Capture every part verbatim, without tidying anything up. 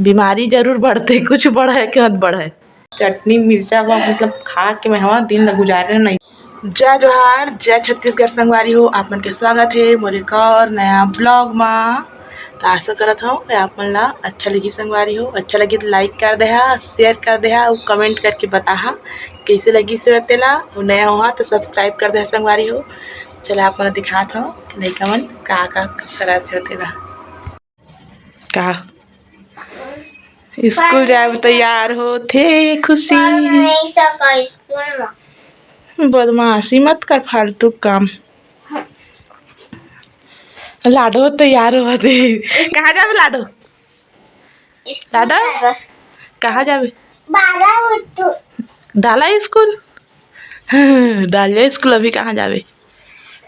बीमारी जरूर बढ़थे, कुछ बढ़े के मत बढ़े। चटनी मिर्चा का मतलब खा के मैं हवा दिन ल गुजारे नहीं। जय जोहार, जय छत्तीसगढ़ संगवारी हो, आप मन के स्वागत हे मोर एक और नया vlog मा। तो आशा करत हूँ कि आप मन ला अच्छा लगी संगवारी हो। अच्छा लगी तो like कर देहा, share कर देहा और comment करके बताहा कैसे लगी से तेला। और नया हुआ तो subscribe कर देहा संगवारी हो। चला आप मन दिखात हूँ कि लइका मन का का करत हे तेला। का स्कूल जाए बर तैयार होथे खुशी। पर नहीं सका स्कूल में। बदमाशी मत कर, फालतू काम। लाडो तैयार होथे। कहाँ जाबे लाडो? स्कूल लाडो? जाबे। कहाँ जाबे? बारह उठू। डाला स्कूल। डालिया स्कूल, अभी कहाँ जाबे?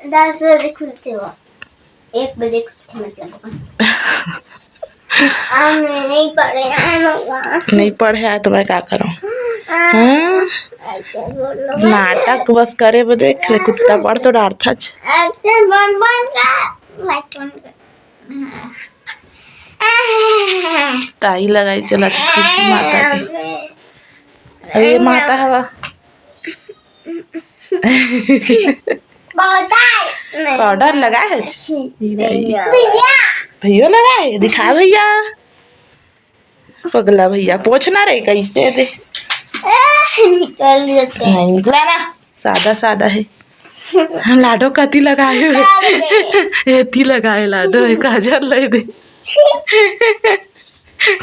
दस बजे खुलथे वो, एक बजे खुलथे मतलब। अब मैं नहीं पढ़े आए मम्मा। नहीं पढ़े आए तो मैं का करूँ? हाँ। हाँ? अच्छा बोलो। नाटक बस करे बर देख ले, कुत्ता पढ़ तो डारथच। अच्छा बोल बोल का। मैं कौन कर? ताई लगाई चलत हे खुशी माता के। अरे माता हवा। पाउडर। पाउडर लगाए हे? भैया। भैया लगाए हे? दिखा भैया। पगला भैया, पोछना रे, कैसे दे? ए, निकल जाते हैं। नहीं निकला ना, सादा सादा हे। हाँ, लाडो कति लगाए हे? काजल दे। एती लगाए लाडो, हे काजल ले दे।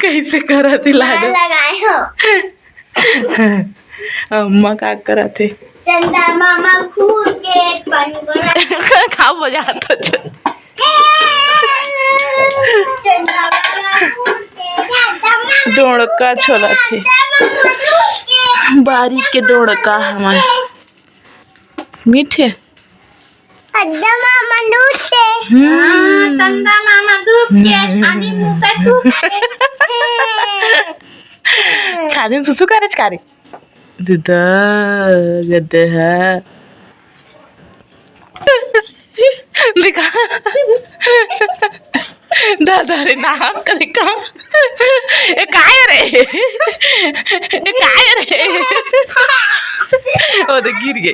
कैसे करत हे मैं लाडो? लगाए हो। अम्मा का करत हे? चंदा मामा घूर के पनगोरा। का बजात हे? चंदा मामा घूर के, चंदा मामा डोड़का छोलत हे। चंदा मामा घूर के। बारी के डोड़का हमन। मीठे। चंदा मामा दूध के। हम्म। हाँ, चंदा मामा दूध के, हम्म। आनी मुँह पे थूक के। छानिम सुसु करे छकारी। ददा, गदहा। देखा। दादा रे, नाक देखा। ए, काय रे? ए, काय रे? ओ, देख, गिर गे।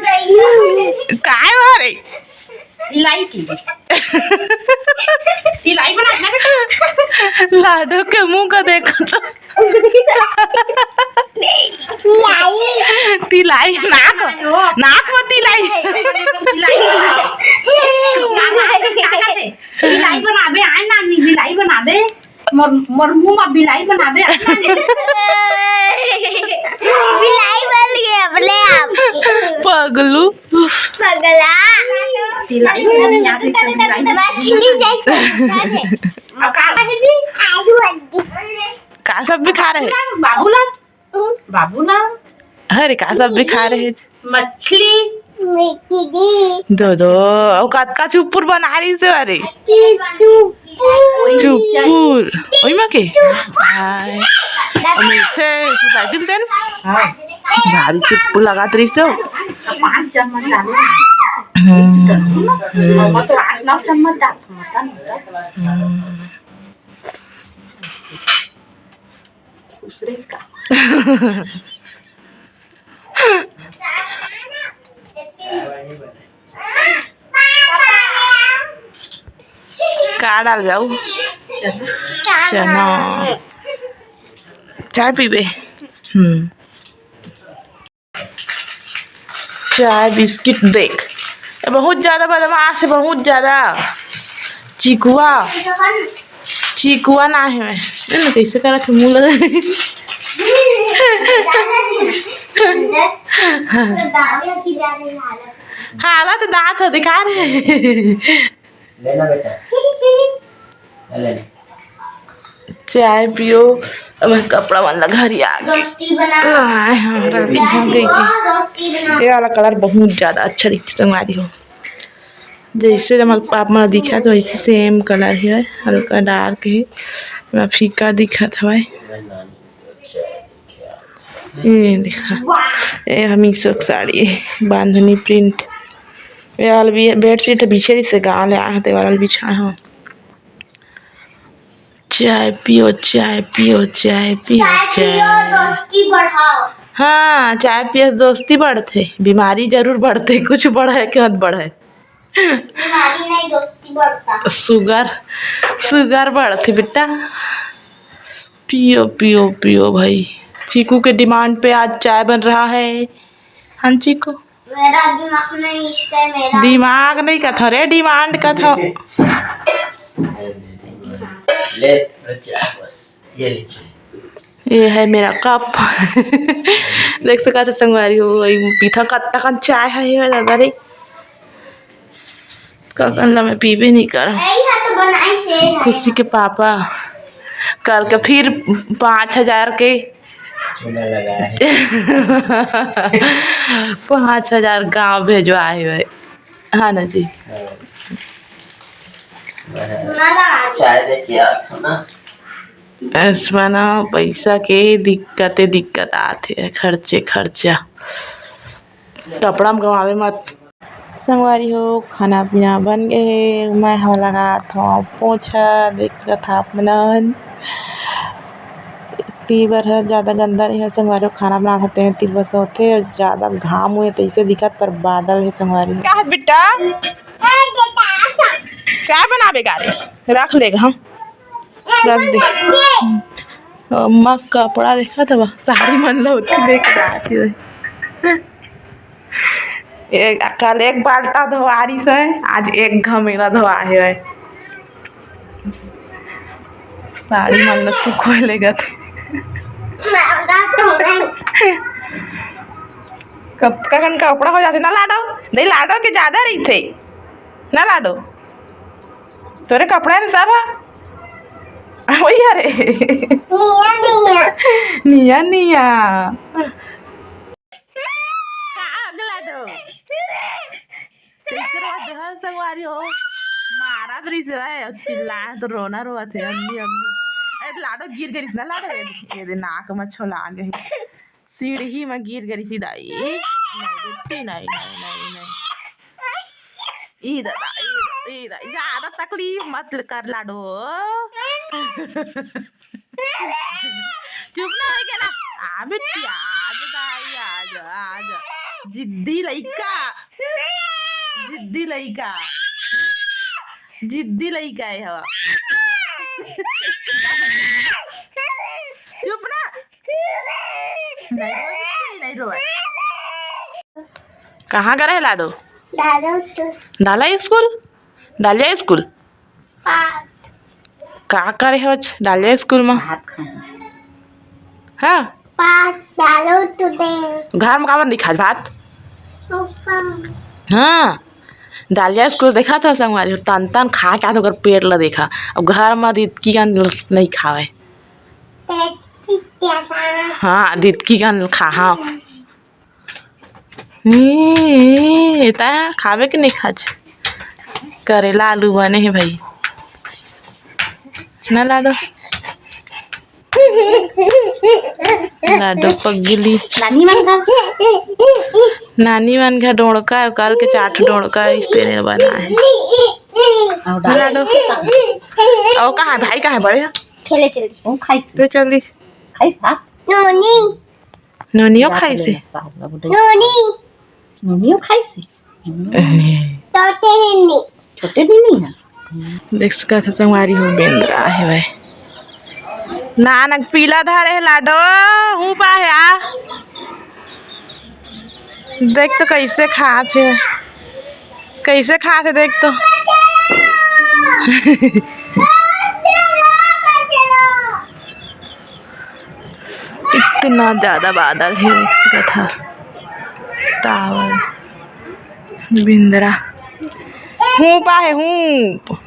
काय हो रे? तिलाई की। तिलाई बना ना बेटा। लाडो के मुंह का देखो तो। तिलाई। तिलाई, नाक, नाक में तिलाई। तिलाई। तिलाई बनाबे, आय नानी, बिलाई बनाबे। मोर, मोर मुंह में बिलाई बनाबे, आय नानी। बिलाई बन गई अपने आप। पगलू। पगला। तिलाई बनी, यहाँ पे तिलाई बनी। मछली जैसे दिखता है। अब का है जी? आलू अंडी। का सब भी खा रहे? बाबूलाल। बाबूलाल। अरे, का सब भी खा रहे हैं? मछली। दो, दो। और कतका चुपुर बना रही से, अरे? चुपुर। चुपुर। ओई मा के? हाय। और मीठे सोसाइटी में तेन? हाँ। भारी चुपुर लगात रही से। पाँच चम्मच डालो। हम्म। हम्म। और बस आठ नौ चम्मच डाल। हम्म। दूसरे का। का डाल जाऊ? चना। चाय पीबे? हम्म। चाय, बिस्किट, देख, ये बहुत ज्यादा बदमाश है, बहुत ज्यादा। चिकुआ, चिकुआ ना है मैं। नहीं, नहीं, कैसे करा थे मुंह लगा। हालत दांत है, दिखा रहे। लेना बेटा, ले लेना। चाय पियो। अब कपड़ा मन ला घरी आ गे। दोस्ती बना। आय हाँ, राखी हो गई कि। दोस्ती बना। ये वाला कलर बहुत ज्यादा अच्छा दिखथे संगवारी हो। जैसे जब आप मन दिखत हे वैसे सेम कलर हे, हल्का डार्क हे, थोड़ा फीका दिखत हवय। ये देखा, ये ह मीशो के साड़ी, बांधनी प्रिंट। ये वाला भी बेडशीट बिछे रहिसे, गाँव ले आए हन, ते वाला बिछाए हन। चाय पियो, चाय पियो, चाय पियो, चाय पियो, चाय। दोस्ती बढ़ाओ। हाँ, चाय पियो, दोस्ती बढ़थे, बीमारी जरूर बढ़थे, कुछ बढ़े के मत बढ़े। बीमारी नहीं, दोस्ती बढ़ता। शुगर, शुगर बढ़थे बेटा। पियो, पियो, पियो भाई। चीकू के डिमांड पे आज चाय बन रहा है। हाँ चीकू। मेरा दिमाग नहीं, इसका मेरा। दिमाग नहीं कथो रे, डिमांड कथो। ले, बच्चा, बस, ये ले चाय। ये है मेरा कप। देख सकत हो संगवारी हो, वही पीथा कत्ता कन चाय है, ये दादा रे। ककन ला मैं पीबे नहीं कर। यही है तो बनाई से है। खुशी के पापा कल के फिर पाँच हजार के चूना लगा है। पाँच हजार गाँव भेजवाए हुए। हाँ ना जी। हाँ। मैं चूना लगा। चाय लेके आत हूँ ना। इसमें ना पैसा के दिक्कते दिक्कत आथे, खर्चे खर्चा। कपड़ा में गवावे मत। संगवारी हो, खाना पीना बन गए हे। मैं ह लगात हव पोछा, देख सकत ह आप मन। तीबर ह ज्यादा गंदा नहीं है संगवारी हो, खाना बनात होते हैं, तीबर से होते हैं, ज्यादा घाम हुए तैसे दिखत, पर बादल है संगवारी हो। का है बेटा? का बनाबे गाड़ी? रख लेगा हम। रख दे। अम्मा कपड़ा देखत हवा, साड़ी मन ल होती देख के आती है। ए, कल एक बाल्टा धोवारी से, आज एक घमेला धोआ है। साड़ी मन ल सुखोए लेगत। कतका कन कपड़ा हो जाथे ना लाडो, नहीं लाडो के ज्यादा रहिथे ना लाडो। तोरे कपड़ा हे सब? ओही हरे। निया, निया। निया, निया। का अगला दो? कैसे रोत हे संगवारी हो? मारत रहिस हे, चिल्लात रोना रोवत हे, अम्मी, अम्मी। ए, लाडो गिर गिरिस ना लाडो, ये दे, ये दे, नाक में छोला गए। सीढ़ी में गिर गिरिस दाई। नहीं, बेटी, नहीं, नहीं, नहीं, नहीं। ई दादा, ई दादा, ई दादा, ज्यादा तकलीफ मत कर लाडो। चुप ना होई के ना। आ बेटी, आ जा दाई, आ जा, आ जा। जिद्दी लइका। जिद्दी लइका। जिद्दी लइका है हवा। चुप ना। नहीं रोए, नहीं रोए। कहाँ करे हे लाडो? डालो तो। डाला स्कूल? डालिया स्कूल? पाँच। का करे हो आज डालिया स्कूल में? भात खाना। हाँ? पाँच डालो तो दे। घर में काबर नहीं खात भात? ऊपर। हाँ, डालिया स्कूल देखा था संगवारी हो, तन तन खा के आत ओकर पेट ला देखा। अब घर में दितकी कन नहीं खावे। पेट ठीक क्या था? हाँ, दितकी कन खा, हाँ। ए, ए, एता खावे के नहीं खाच। करेला आलू बने हे भाई। ना लाडो। लाडो पगली। नानी मन का? नानी मन का डोड़का, काल के चार ठो डोड़का इस तेरे बना है। आओ डाल। लाडो। ओ कहाँ है भाई, कहाँ है बड़े? खेले चल दी। वो खाई। तो चल दी। खाई था? नोनी। नोनियो खाइसे? नोनी। नोनियो खाइसे? हम्म। ए। छोटे नोनी। छोटे नोनी है। देख सकत हो संगवारी हो, बेंदरा हे भाई। नानक पीला धरे हे लाडो, हूँ पा हे आ। देख तो कैसे खात हे। कैसे खात हे देख तो। इतना ज्यादा बादल हे, देख सकत हा। टावर, बिंदरा, हूप आहे, हूप।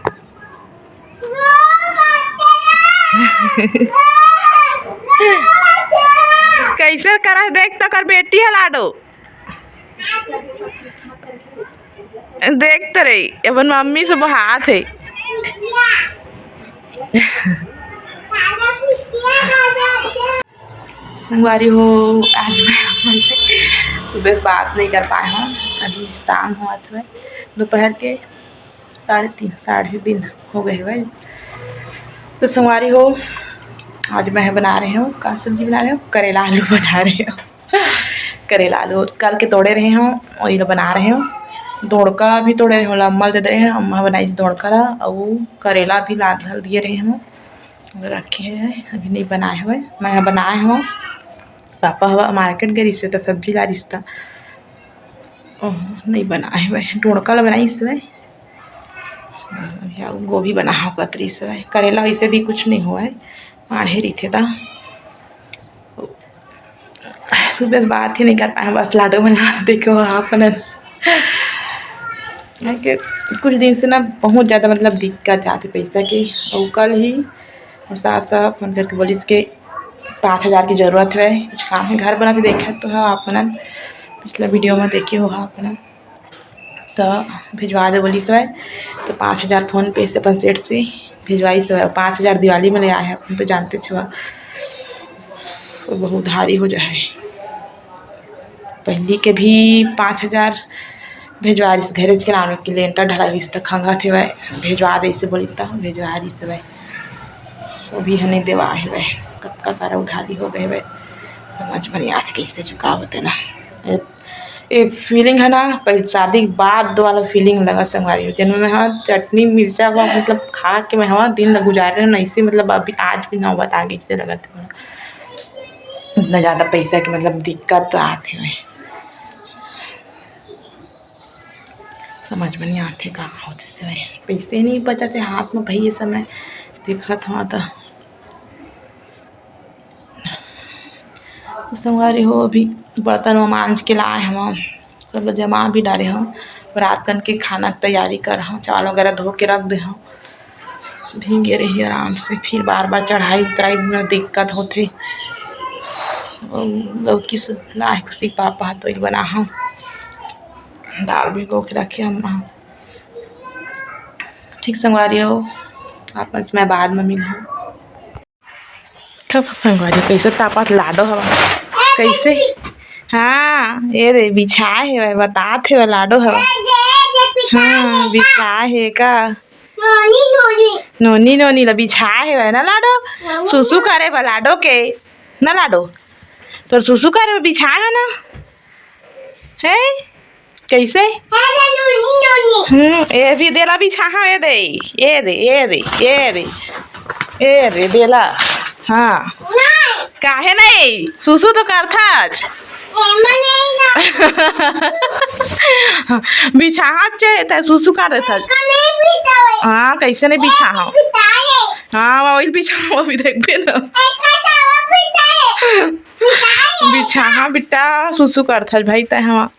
कैसे करत हे देख तो, कर बेटी हे लाडो। देख तो रही, अपन मम्मी से बहात हे। संगवारी हो, आज मैं आप मन से सुबह से बात नहीं कर पाए हूँ। अभी शाम हुआ था, दोपहर के साढ़े तीन, साढ़े तीन हो गए भाई। तो संगवारी हो, आज मैं बना रहे हूँ, का सब्जी बना रहे हूँ, करेला आलू बना रहे हूँ। करेला आलू कल के तोड़े रहे हूँ, वही ला बना रहे हूँ। धोड़का भी तोड़े रहे हूँ, अम्मा दे दे रहे हूँ, अम्मा बनाई धोड़का ला, अउ करेला भी ला धर दिए रहे हूँ, रखे हैं, अभी नहीं बनाए हुए। मैं बनाए हूँ, पापा हवा मार्केट गए रिश्ते तो सब्जी ला रिश्ता, ओह, नहीं बनाए हुए, धोड़का ला बनाई इसमें। या गोभी बना हो कतरी से, करेला वैसे भी कुछ नहीं हुआ है, आढ़े रहिथे ता। सुबह से बात ही नहीं कर पाए, बस लाडो बना देखो आप ना। है कि कुछ दिन से ना बहुत ज़्यादा मतलब दिक्कत जाती पैसा की। और कल ही हम सास साहब फोन करके बोलिस के पाँच हज़ार की ज़रूरत है, कुछ काम है घर बना के देखा तो है आप ना, पिछला वीडियो में देखे हो आप ना। तो भिजवा दे बोलिस हवय, तो पाँच हज़ार फोन पे से अपन सेठ से भिजवाइस हवय। पाँच हज़ार दिवाली में ले आए हैं, अपन तो जानते छुआ, तो बहुत उधारी हो जाए। पहली के भी पाँच हज़ार भिजवा रिस, घरेज के नाम के लेंटर ढला रिस, त खंगा थे वह भिजवा दे से बोली, त भिजवा रिस हवय। वो भी ह नहीं देवा हवय, कतका सारा उधारी हो गए हवय, समझ में नहीं आते कैसे चुकावते ना। ए, ए फीलिंग है ना, पहले शादी के बाद वाला फीलिंग लगा संगवारी हो, जेन में हाँ चटनी मिर्चा का मतलब खा के मैं हाँ दिन ल गुजारे ना, ऐसे मतलब अभी आज भी नौबत आ गई, इससे लगत है इतना ज़्यादा पैसा के मतलब दिक्कत आत है। समझ में नहीं आते का होत से, पैसे नहीं बचत है हाथ में भाई, ये समय देखत हवा तो। संगवारी हो, अभी बर्तन मांज के लाए हम, सब जमा भी डारे हम। रात कन के खाना के तैयारी कर हम, चावल वगैरह धो के रख दे हम, भींगे रही आराम से। फिर बार बार चढ़ाई उतराई में दिक्कत होथे। लौकी से लाए खुशी पापा तो बना हम, दाल भिगो के रखे हम। ठीक संगवारी हो, आप मन से मैं बाद में मिलहूँ। कब संगवारी, कैसे तापत लाडो हवा? कैसे? हाँ, ये दे बिछाए हे, वह बतात हे, वह लाडो हवा। हाँ, बिछाए हे का? नोनी, नोनी। नोनी, नोनी ला बिछाए हे, वह ना लाडो? नोनी। सुसु करे बा लाडो के, ना लाडो? तोर सुसु करे बा बिछाए हे ना? है? कैसे? हम्म, ये भी देला बिछाहा, ये दे, ये दे, ये दे, ये दे, ये दे देला। हाँ। काहे नहीं? सुसु तो करथच। बिछाहा चे, तै सुसु का देथच। हाँ, कैसे नहीं बिछाहा? हाँ, वही बिछाहा, वो भी देखबे ना। बिछाहा बेटा, सुसु करथच भाई, तै हवा।